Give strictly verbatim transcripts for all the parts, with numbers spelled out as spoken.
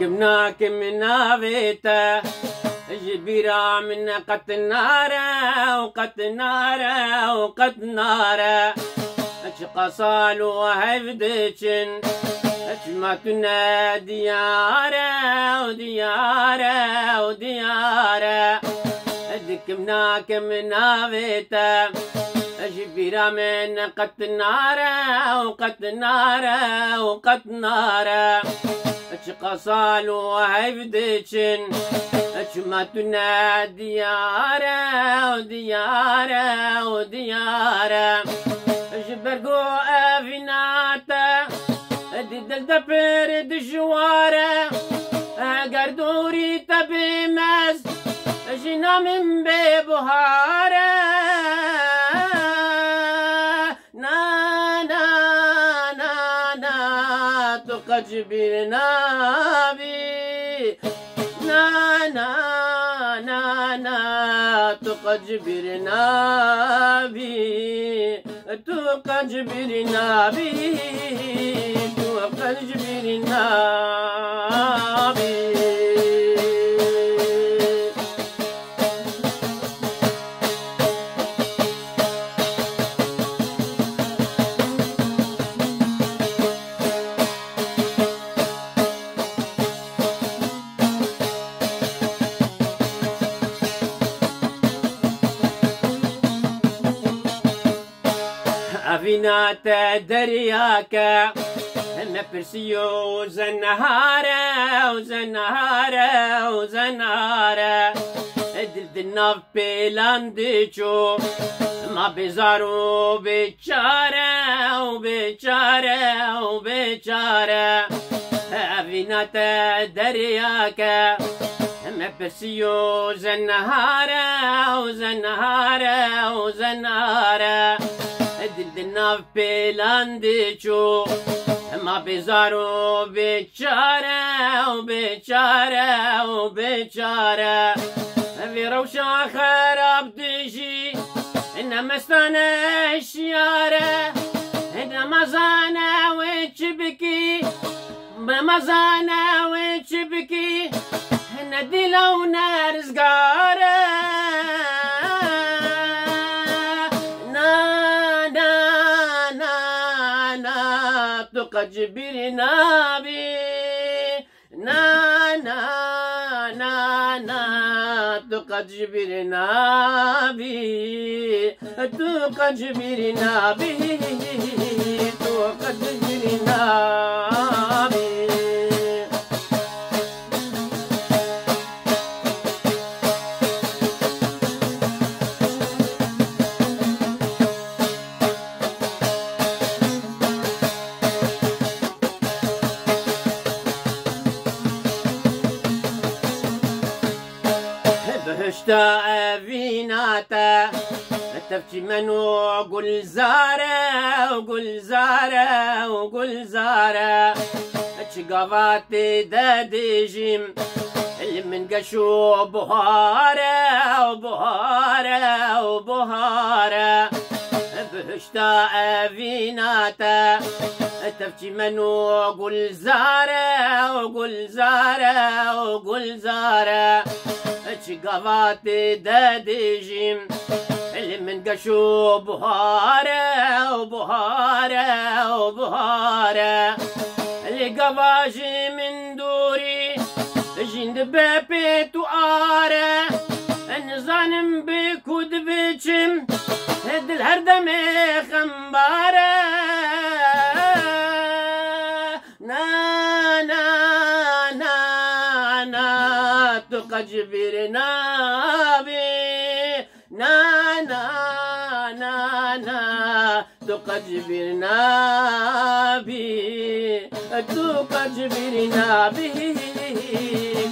Kim nakim navê te, ji bîra min qet nare û qet nare û qet nare. Çiqa sal û heyv diçin, çima tu ne diyare û diyare û diyare. Dikim nakim navê te, ji bîra min qet nare û qet nare û qet nare. Çiqa sal û heyv diçin, çima tu ne diyare û diyare û diyare. Ji ber ku evîna te di dil de pir dijwar e, eger dorî te bê mez, jina min bê buhar e. Na, na, na, na, tu qet ji bîr nabî. Na, na, na, na, tu qet ji bîr nabî. Tu qet ji bîr nabî. Tu qet ji bîr nabî. Evîna te deryake, me pirsiyo zenhare û zenhare û zenhare. Dil di nav pêlan diçû, ma bêzar û bêçare û bêçare û bêçare. Evîna te deryake, me pirsiyo zenhare û zenhare û zenhare. Dil di nav pêlan diçû, ma bêzar û bêçare û bêçare û bêçare. Vê rewşa xerab dijî, ne mestane şiyare, ne mazane wê çi bikî. Me mezane wê çi bikî, ne dîl e û ne rizgar e. Na, na, na, na, tu qet ji bîr nabî. Na, na, na, na, tu qet ji bîr nabî. Tu qet ji bîr nabî, tu qet ji bîr nabî. Bihişta evîna te, tev çîmen û gulzar e, û gulzar e, û gulzar e. Çi gava tê de dijîm, li min geş û buhar e, û buhar e, û buhar e. Bihişta evîna te, tev çîmen û gulzar e, û gulzar e, û gulzar e. Çi gava tê de dijîm, li min geş û buhar e, û buhar e, û buhar e. Lê gava ji min dûrî, jîn dibe pêt û are. Nizanim bi ku dibiçim, dil her demê xembar e. Na, na, na, na, tu qet ji bîr nabî. Na, na, na, na, tu qet ji bîr nabî. Tu qet ji bîr nabî.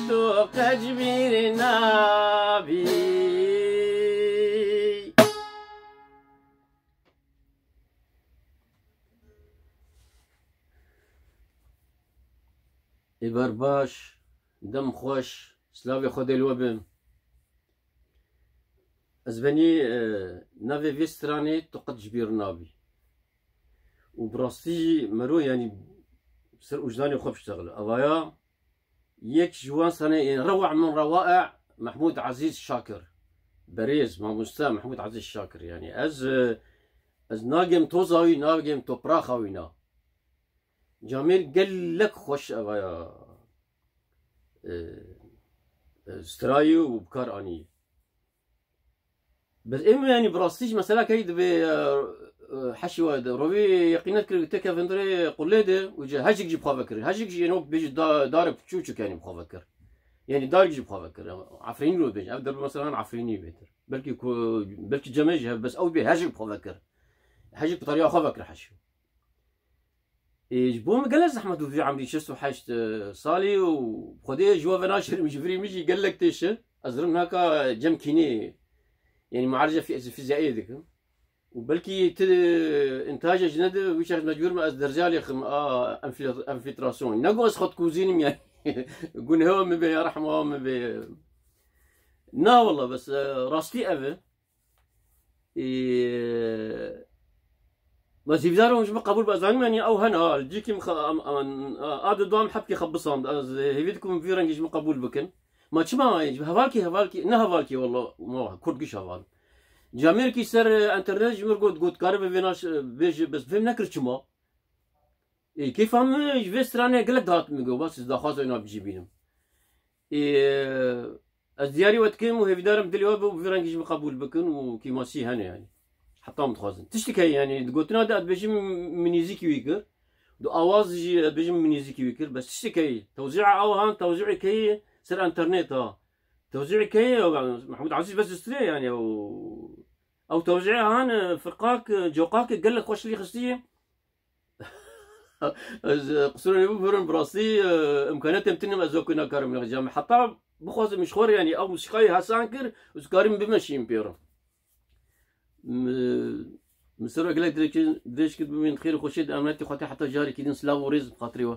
Tu qet ji bîr nabî. Êvar baş, dem xweş, silavê Xwedê li we be. Ez benî, e, navê vê stranê tu qet ji bîr nabî. Û bi rastî jî mero, yanî ser wijdanê xwe biştexile. Evaya Yek ji wan sanê ên rewa min rewa e Mehmûd Ezîz Şakir. Berêz, mamoste Mehmûd Ezîz Şakir. Yani ez, e, ez nagêm toza wî, nagêm topraxa wî na. Camêr gelek xweş eva ya, e, e, strayî û bi kar anî. Bes êm, yani, bi rastî jî mesela key divê, e, e, heşî wa de rovî yeqînet kir, teke vindirê qulê de û ji hejik jî bi xwe vekir. Hejik jî êno bêjî da-, darek çûçik, yani, bi xwe vekir. Yani, darek jî bi xwe vekir. Efrînî ro bêjî. Ev derbe mesela Efrînî bêtir. Belkî ku, belkî cemê jî hev, bes ew bê hejik bi xwe vekir. Hejik bi tariya xwe vekir heşî. Ê, ji bo min gelek zehmet bû vî emrî şêst û heşt, e, salî û Xwedê ji we venaşirim, ji virî min jî gelek tê şi. Ez rim naka cem kînî, yani muarize fî-, fîziyayê dikim. Û belkî ti intaje ji nedi, wî çax mecbûr me ez derzalê xim, a, enfil-, enfiltrasyon. Ne ku ez xwe dikuzînim yani. Gunhewa min bê ya rehma min bê. Na walla, bes, e, rastî ev e. Ee, bes hêvîdar im ji min qebûl be, ez zanim, yani ew hene, ha, li cîkî min xe-, em, em, a, a di dam hepkê xwe bisand, ez hêvî dikim vî rengî ji min qebûl bikin. Ma çima, ji hevalkî, hevalkî, ne hevalkî, walla, ma kurd giş heval. Camêrkî ser, e, internet ji min got, got, karibe vê naş-, bêje, bes fêm nekir çima. Ê, keyfa min ji vê stranê gelek dihat min got, bas ez daxwaza wina bi cî bînim. Ê, ez diyarî we dikim û hêvîdar im dilê we bi vî rengî ji min qebûl bikin û kêmasî hene yani. Heta em dixwazin. Tiştek heye yani, di gotina de ez dibêjim min nêzîkî wî kir. Di awaz jî ez dibêjim min nêzîkî wî kir. Bes tiştek heye. Tewzîa ew han, tewzîekê ser internet ha. Tewzîekê Mehmûd Ezîz bes strê yani ew. Ew tewzîa han, firqak, coqak gelek xweş lê xistiye. Ez, e, qisûrê wî bibirim, bi rastî, e, imkaniyetê min tune, ez wekî nakarim nexcam. Heta bixwazim ji xwe re, yani, ew musîqayê hesan kir, ez karim bimeşînim pê re. M-, min ser gelek dirêj, dirêj kir, bimîn xêr û xweşiyê, di emanetê Xwedê heta carekî din, silav û rêz bi xatirê we.